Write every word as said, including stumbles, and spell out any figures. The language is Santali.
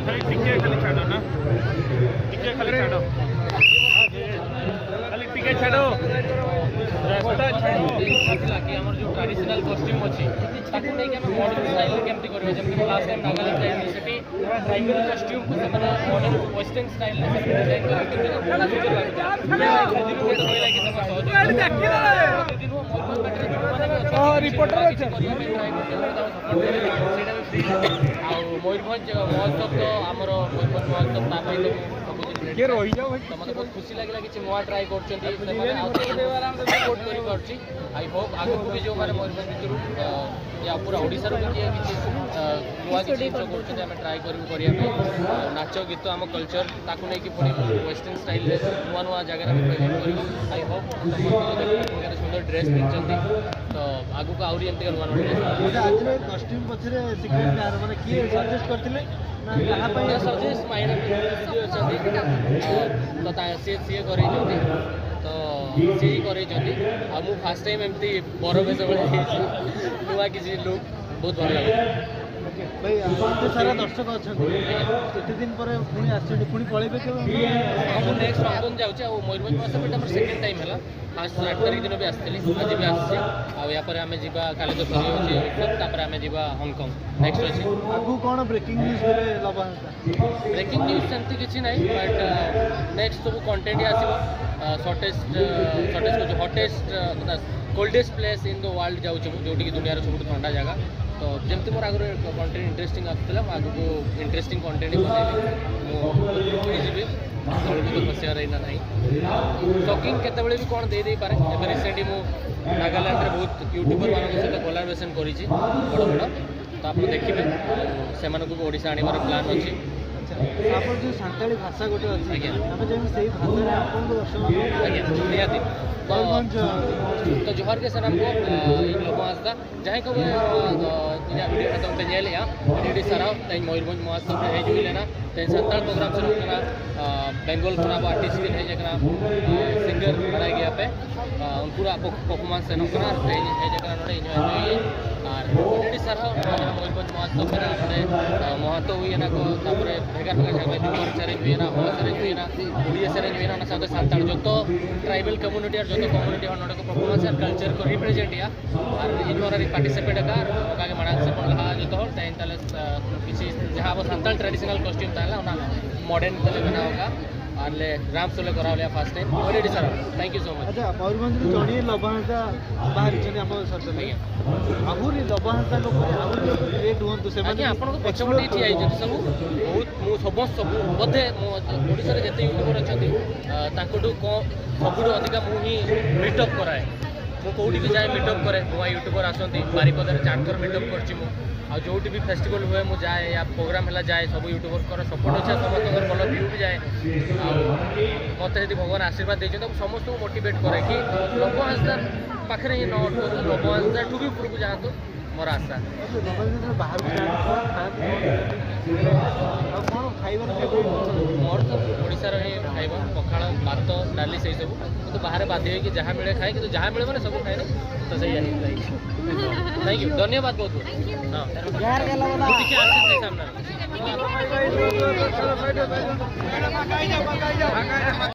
ଖାଲି ଟିକେ ଖାଲି ଛାଡ଼ ନା, ଟିକେ ଖାଲି ଛାଡ଼, ଖାଲି ଟିକେ ଛାଡ଼, ରାସ୍ତା ଛାଡ଼। ଆସିଲା କି ଆମର ଯେଉଁ ଟ୍ରାଡିସନାଲ କଷ୍ଟ୍ୟୁମ୍ ଅଛି, ତାକୁ ନେଇକି ଆମେ ମଡର୍ନ ଷ୍ଟାଇଲରେ କେମିତି କରିବା? ଯେମିତି ମୁଁ ଲାଷ୍ଟ ଟାଇମ୍ ନାଗାଲାଣ୍ଡ ଯାଇଥିଲି, ସେଠି ଟ୍ରାଇବାଲ କଷ୍ଟ୍ୟୁମ୍କୁ ସେମାନେ ମଡର୍ନ ୱେଷ୍ଟର୍ନ ଷ୍ଟାଇଲରେ ସେମାନେ ଡିଜାଇନ୍ କରି କେମିତି ତାଙ୍କୁ ସୁନ୍ଦର ଲାଗୁଛି। ସେଦିନ ମୋତେ କହିଲା କି ତମ ସହଯୋଗ କରିବ। ସେଦିନ ମୟୂରଭଞ୍ଜ ପାଟରେ ଯେଉଁମାନେ ବି ଅଛନ୍ତି, ହଁ, ରିପୋର୍ଟର ଅଛନ୍ତି। କରିବା ପାଇଁ ଟ୍ରାଏ କରୁଛନ୍ତି, ତାଙ୍କୁ ସପୋର୍ଟ କରିବେ। ସେଇଟା ବି ଫ୍ରି। ଆଉ ମୟୂରଭଞ୍ଜ ମହୋତ୍ସବ ତ ଆମର ମୟୂରଭଞ୍ଜ ମହୋତ୍ସବ, ତା ପାଇଁ ତ ମୁଁ ସବୁ ଜିନିଷ କିଏ ରହିଯାଉ ଭାଇ। ତ ମୋତେ ବହୁତ ଖୁସି ଲାଗିଲା କିଛି ନୂଆ ଟ୍ରାଏ କରୁଛନ୍ତି ସେମାନେ, ଆଉ ସପୋର୍ଟ କରିପାରୁଛି। ଆଇ ହୋପ୍ ଆଗକୁ ବି ଯେଉଁମାନେ ମୟୂରଭଞ୍ଜ ଭିତରୁ, ଅ, ୟା ପୁରା ଓଡ଼ିଶାରୁ ବି କିଏ କିଛି, ଅ, ନୂଆ କିଛି ଜିନିଷ କରୁଛନ୍ତି, ଆମେ ଟ୍ରାଏ କରିବୁ କରିବା ପାଇଁ। ଅ, ନାଚ ଗୀତ, ଆମ କଲଚର, ତାକୁ ନେଇକି ପୁଣି ୱେଷ୍ଟର୍ନ ଷ୍ଟାଇଲରେ ନୂଆ ନୂଆ ଜାଗାରେ ଆମେ ପ୍ରେଜେଣ୍ଟ କରିବୁ। ଆଇ ହୋପ୍ ସମସ୍ତେ ଯଦି ଏତେ ପ୍ରକାର ସୁନ୍ଦର ଡ୍ରେସ୍ ପିନ୍ଧିଛନ୍ତି, ତ ଆଗକୁ ଆହୁରି ଏମିତିକା ନୂଆ ନୂଆ ଡ୍ରେସ୍। ଗୋଟେ ଆଜିର କଷ୍ଟ୍ୟୁମ୍ ପଛରେ ସିକ୍ରେଟ୍ କାହାର, ମାନେ କିଏ ସଜେଷ୍ଟ କରିଥିଲେ ନା କାହା ପାଇଁ? ନା, ସଜେଷ୍ଟ ମାଇନା ଦିଦି ଅଛନ୍ତି, ଅ, ତ ତା-, ସିଏ, ସିଏ କରେଇଛନ୍ତି, ତ ସିଏ ହିଁ କରେଇଛନ୍ତି। ଆଉ ମୁଁ ଫାର୍ଷ୍ଟ ଟାଇମ୍ ଏମିତି ବଡ଼ ବେଶ ଭଳିଆ ହେଇଛି, ନୂଆ କିଛି ଲୁକ୍, ବହୁତ ଭଲ ଲାଗୁଛି। ଓକେ ଭାଇ, ଏତେ ସାରା ଦର୍ଶକ ଅଛନ୍ତି, ଏତେ ଦିନ ପରେ ପୁଣି ଆସିଛନ୍ତି, ପୁଣି ପଳେଇବେ କେବେ? ମୁଁ ନେକ୍ସଟ ହଙ୍ଗକଙ୍ଗ ଯାଉଛି, ଆଉ ମୟୂରଭଞ୍ଜ ମହୋତ୍ସବ ଏଇଟା ଆମର ସେକେଣ୍ଡ ଟାଇମ୍ ହେଲା। ଫାର୍ଷ୍ଟ ଆଠ ତାରିଖ ଦିନ ବି ଆସିଥିଲି, ଆଜି ବି ଆସିଛି। ଆଉ ୟା ପରେ ଆମେ ଯିବା, କାଲି ତ ସରିଯାଉଛି ଉତ୍ସବ, ତାପରେ ଆମେ ଯିବା ହଙ୍ଗକଙ୍ଗ, ନେକ୍ସଟ ଅଛି। ଆଗକୁ କ'ଣ ବ୍ରେକିଂ ନ୍ୟୁଜ୍ ଦେବେ ଲବାଣୀଟା? ବ୍ରେକିଂ ନ୍ୟୁଜ୍ ସେମିତି କିଛି ନାହିଁ, ବଟ୍ ନେକ୍ସଟ ସବୁ କଣ୍ଟେଣ୍ଟ ହିଁ ଆସିବ। ସର୍ଟେଷ୍ଟ, ସର୍ଟେଷ୍ଟ କହୁଛି, hottest, coldest place in the world ଯାଉଛି ମୁଁ, ଯେଉଁଠିକି ଦୁନିଆର ସବୁଠୁ ଥଣ୍ଡା ଜାଗା। ତ ଯେମିତି ମୋର ଆଗରୁ କଣ୍ଟେଣ୍ଟ ଇଣ୍ଟରେଷ୍ଟିଂ ଆସୁଥିଲା, ମୁଁ ଆଗକୁ ଇଣ୍ଟରେଷ୍ଟିଂ କଣ୍ଟେଣ୍ଟ ହିଁ ବନେଇବି। ମୁଁ ପୁରୀ ଯିବି, ତଳକୁ ତ ଖସିବାର ଏଇନା ନାହିଁ। ସକିଂ କେତେବେଳେ ବି କ'ଣ ଦେଇ ଦେଇପାରେ। ଏବେ ରିସେଣ୍ଟଲି ମୁଁ ନାଗାଲ୍ୟାଣ୍ଡରେ ବହୁତ ୟୁଟ୍ୟୁବର ମାନଙ୍କ ସହିତ କୋଲାବୋରେସନ କରିଛି, ବଡ଼ ବଡ଼। ତ ଆପଣ ଦେଖିବେ, ସେମାନଙ୍କୁ ବି ଓଡ଼ିଶା ଆଣିବାର ପ୍ଲାନ୍ ଅଛି। ଆଚ୍ଛା, ଆପଣ ଯେଉଁ ସାନ୍ତାଳୀ ଭାଷା ଗୋଟେ ଅଛି, ଆଜ୍ଞା। ଆମେ ଚାହିଁବୁ ସେଇ ଭାଷାରେ ଆପଣଙ୍କୁ ଦର୍ଶନ, ଆଜ୍ଞା, ନିହାତି। ତ ମୟୂରଭଞ୍ଜ ᱛᱚ ᱡᱚᱦᱟᱨ ᱜᱮ ᱥᱟᱱᱟᱢ ᱠᱚ, ᱟᱸ, ᱤᱧ ᱞᱚᱵᱚ ᱦᱟᱸᱥᱫᱟ᱾ ᱡᱟᱦᱟᱸᱭ ᱠᱚᱜᱮ, ᱟᱸ, ᱤᱧᱟᱹᱜ ᱵᱷᱤᱰᱤᱭᱳ ᱱᱤᱛᱚᱝ ᱯᱮ ᱧᱮᱞᱮᱜᱼᱟ, ᱟᱹᱰᱤ ᱟᱹᱰᱤ ᱥᱟᱨᱦᱟᱣ᱾ ᱛᱮᱦᱮᱧ ᱢᱚᱭᱩᱨᱵᱷᱚᱸᱡᱽ ᱢᱚᱦᱳᱛᱥᱚᱵ ᱨᱮ ᱦᱮᱡ ᱦᱩᱭ ᱞᱮᱱᱟ᱾ ᱛᱮᱦᱮᱧ ᱥᱟᱱᱛᱟᱲ ᱯᱨᱳᱜᱨᱟᱢ ᱥᱮᱱᱚᱜ ᱠᱟᱱᱟ, ᱟᱸ, ᱵᱮᱝᱜᱚᱞ ᱠᱷᱚᱱ ᱟᱵᱚ ᱟᱨᱴᱤᱥᱴ ᱠᱤᱱ ᱦᱮᱡ ᱟᱠᱟᱱᱟ, ᱟᱸ, ᱥᱤᱝᱜᱟᱨ ᱵᱟᱲᱟᱭ ᱜᱮᱭᱟ ᱯᱮ᱾ ᱟᱸ, ᱩᱱᱠᱩᱣᱟᱜ ᱯᱚ-, ᱯᱟᱨᱯᱷᱚᱨᱢᱟᱱᱥ ᱥᱮᱱᱚᱜ ᱠᱟᱱᱟ ᱟᱨ ᱛᱮᱦᱮᱧ ᱦᱮᱡ ᱟᱠᱟᱱᱟ ᱱᱚᱰᱮ, ᱤᱧ ᱦᱚᱸ ᱮᱱᱡᱚᱭ ᱟᱹᱧ᱾ ᱟᱨ ᱟᱹᱰᱤ ᱟᱹᱰᱤ ᱥᱟᱨᱦᱟᱣ ᱱᱚᱣᱟ ᱡᱟᱦᱟᱸ ᱢᱚᱦᱚᱛᱥᱚᱵ ᱢᱮᱱᱟᱜᱼᱟ ᱱᱚᱰᱮ᱾ ᱢᱚᱦᱚᱛ ᱦᱩᱭᱮᱱᱟ ᱠᱚ, ᱛᱟᱨᱯᱚᱨᱮ ᱵᱷᱮᱜᱟᱨ ᱵᱷᱮᱜᱟᱨ ᱡᱟᱭᱜᱟ ᱨᱮ ᱡᱷᱩᱢᱟᱨ ᱥᱮᱨᱮᱧ ᱦᱩᱭᱮᱱᱟ, ᱦᱚᱲ ᱥᱮᱨᱮᱧ ᱦᱩᱭᱮᱱᱟ, ᱩᱲᱤᱭᱟ ᱥᱮᱨᱮᱧ ᱦᱩᱭᱮᱱᱟ, ᱚᱱᱟ ᱥᱟᱶᱛᱮ ᱥᱟᱱᱛᱟᱲ ᱡᱚᱛᱚ ᱴᱨᱟᱭᱵᱟᱞ ᱠᱚᱢᱤᱭᱩᱱᱤᱴᱤ ᱟᱨ ᱡᱚᱛᱚ ᱠᱚᱢᱤᱭᱩᱱᱤᱴᱤ ᱦᱚᱲ ᱱᱚᱰᱮ ᱠᱚ ᱯᱟᱨᱯᱷᱚᱨᱢᱮᱱᱥ ᱟᱨ ᱠᱟᱞᱪᱟᱨ ᱠᱚ ᱨᱤᱯᱨᱮᱡᱮᱱᱴ ᱮᱜᱼᱟ᱾ ᱟᱨ ᱤᱧ ᱦᱚᱸ ᱚᱱᱟ ᱨᱮ ᱯᱟᱨᱴᱤᱥᱤᱯᱮᱴ ᱟᱠᱟᱫᱼᱟ᱾ ᱟᱨ ᱚᱱᱠᱟ ᱜᱮ ᱢᱟᱲᱟᱝ ᱥᱮᱫ ᱵᱚᱱ ᱞᱟᱦᱟᱜᱼᱟ ᱡᱚᱛᱚ ᱦᱚᱲ᱾ ᱛᱮᱦᱮᱧ ᱛᱟᱦᱞᱮ ᱠᱤᱪᱷᱩ ᱡᱟᱦᱟᱸ ᱟᱵᱚ ᱥᱟᱱᱛᱟᱲ ᱴᱨᱟᱰᱤᱥᱚᱱᱟᱞ ᱠᱚᱥᱴᱤᱭᱩᱢ ᱛᱟᱦᱮᱸ ᱞᱮᱱᱟ, ᱚᱱᱟ ᱢᱚᱰᱟᱨᱱ ᱛᱮᱞᱮ ᱵᱮᱱᱟᱣ ᱟᱠᱟᱫᱼᱟ᱾ ᱟᱨ ᱞᱮ ᱨᱟᱢᱯᱥ ᱞᱮ ᱠᱚᱨᱟᱣ ᱞᱮᱜᱼᱟ ᱯᱷᱟᱥᱴ ᱴᱟᱭᱤᱢ᱾ ᱟᱹᱰᱤ ᱟᱹᱰᱤ ᱥᱟᱨᱦᱟᱣ᱾ ᱛᱷᱮᱝᱠ ᱭᱩ ᱥᱳ ᱢᱟᱪ᱾ ᱟᱪᱪᱷᱟ, ᱢᱚᱭᱩᱨᱵᱷᱚᱸᱡᱽ ᱨᱮ ᱡᱚᱱᱤ ᱞᱚᱵᱟᱱ ᱦᱟᱸᱥᱫᱟ ᱵᱟᱦᱟ ᱨᱮ ᱪᱮᱫ ᱟᱵᱚ ᱥᱟᱱᱛᱟᱲ ᱞᱟᱹᱜᱤᱫ? ᱟᱹᱦᱩᱨᱤ ᱞᱚᱵᱟᱱ ᱦᱟᱸᱥᱫᱟ ᱞᱳᱠ ᱨᱮ ᱟᱹᱦᱩᱨᱤ ᱞᱳକ କ୍ରିଏଟ୍ ହୁଅନ୍ତୁ, ସେମାନେ ଆଜ୍ଞା, ଆପଣଙ୍କ ପଛପଟେ ଏଠି ଆଇଛନ୍ତି ସବୁ। ବହୁତ, ମୁଁ ସମସ୍ତ ସବୁ ବୋଧେ ମୋ ଓଡ଼ିଶାରେ ଯେତେ ୟୁଟ୍ୟୁବର ଅଛନ୍ତି, ଅ, ତାଙ୍କଠୁ କ-, ସବୁଠୁ ଅଧିକା ମୁଁ ହିଁ ମିଟଅପ୍ କରାଏ। ମୁଁ କୋଉଠି ବି ଯାଏ ମିଟଅପ୍ କରେ। ନୂଆ ୟୁଟ୍ୟୁବର ଆସନ୍ତି, ବାରିପଦାରେ ଚାରି ଥର ମିଟଅପ୍ କରିଛି ମୁଁ। ଆଉ ଯୋଉଠି ବି ଫେଷ୍ଟିଭାଲ ହୁଏ ମୁଁ ଯାଏ, ୟା ପ୍ରୋଗ୍ରାମ ହେଲା ଯାଏ, ସବୁ ୟୁଟ୍ୟୁବରଙ୍କର ସପୋର୍ଟ ଅଛି, ଆଉ ସମସ୍ତଙ୍କର ଭଲ ଭ୍ୟୁ ବି ଯାଏ। ଆଉ ମୋତେ ଯଦି ଭଗବାନ ଆଶୀର୍ବାଦ ଦେଇଛନ୍ତି, ମୁଁ ସମସ୍ତଙ୍କୁ ମୋଟିଭେଟ୍ କରେ କି ଲବ ହ୍ୟାସ୍ଦାର ପାଖରେ ହିଁ ନ ଅଟକନ୍ତୁ, ଲବ ହ୍ୟାସ୍ଦାରଠୁ ବି ଉପରକୁ ଯାଆନ୍ତୁ, ମୋର ଆଶା। ବାହାରକୁ ଯାଆନ୍ତି, କ'ଣ ଖାଆନ୍ତି, କ'ଣ ପିଅନ୍ତି? ଆଉ କ'ଣ ଖାଇବାରେ ଫେଭରେଟ୍ କ'ଣ? ମୋର ତ ଓଡ଼ିଶାର ହିଁ ଖାଇବା, ପଖାଳ, ଭାତ, ଡାଲି, ସେଇ ସବୁ। ମୁଁ ତ ବାହାରେ ବାଧ୍ୟ ହେଇକି ଯାହା ମିଳେ ଖାଏ, କିନ୍ତୁ ଯାହା ମିଳେ ମାନେ ସବୁ ଖାଏ ନା, ତ ସେଇଆ ହିଁ। ଥ୍ୟାଙ୍କ ୟୁ, ଧନ୍ୟବାଦ ବହୁତ ବହୁତ। ହଁ। ଟିକେ ଆସେ ସାମ୍ନାରେ।